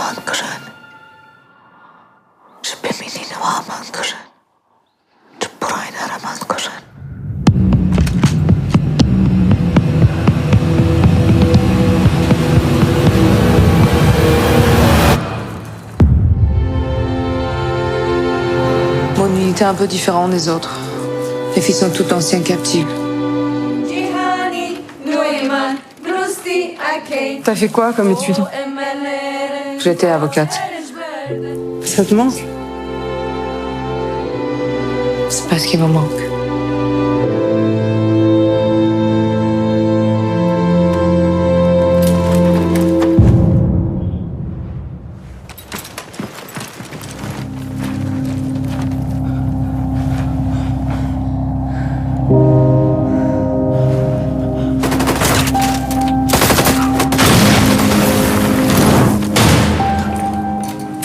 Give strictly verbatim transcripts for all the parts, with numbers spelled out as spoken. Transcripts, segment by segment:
man kirin. Ji bimînî newa man kirin. Ji birayne re man kirin. Mon unité est un peu différente des autres. Les filles sont toutes d'anciens captifs. T'as fait quoi comme étude ? J'étais avocate. Ça te manque ? C'est pas ce qui me manque.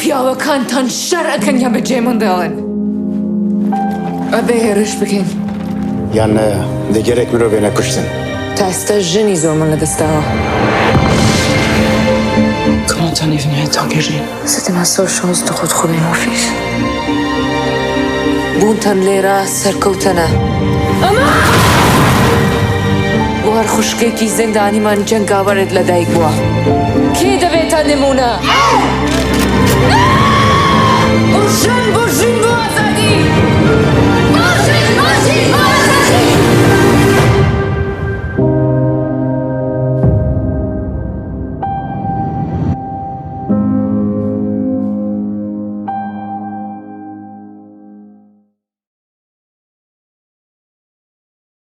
Piyawekan tan şer ekin ya bi cê min de in. Em ê hêriş bikin. Yan ne, dê gerek mirovê nekuştin. Te esta jinî zor min li dest dawa. Comment t'en es venue à t'engager ? C'était ma seule chance de retrouver mon fils. Bûntan lêra serkewtene. War xwişkekî zindanî man cengawerê li dayik bûa. Kê divê te nimûne?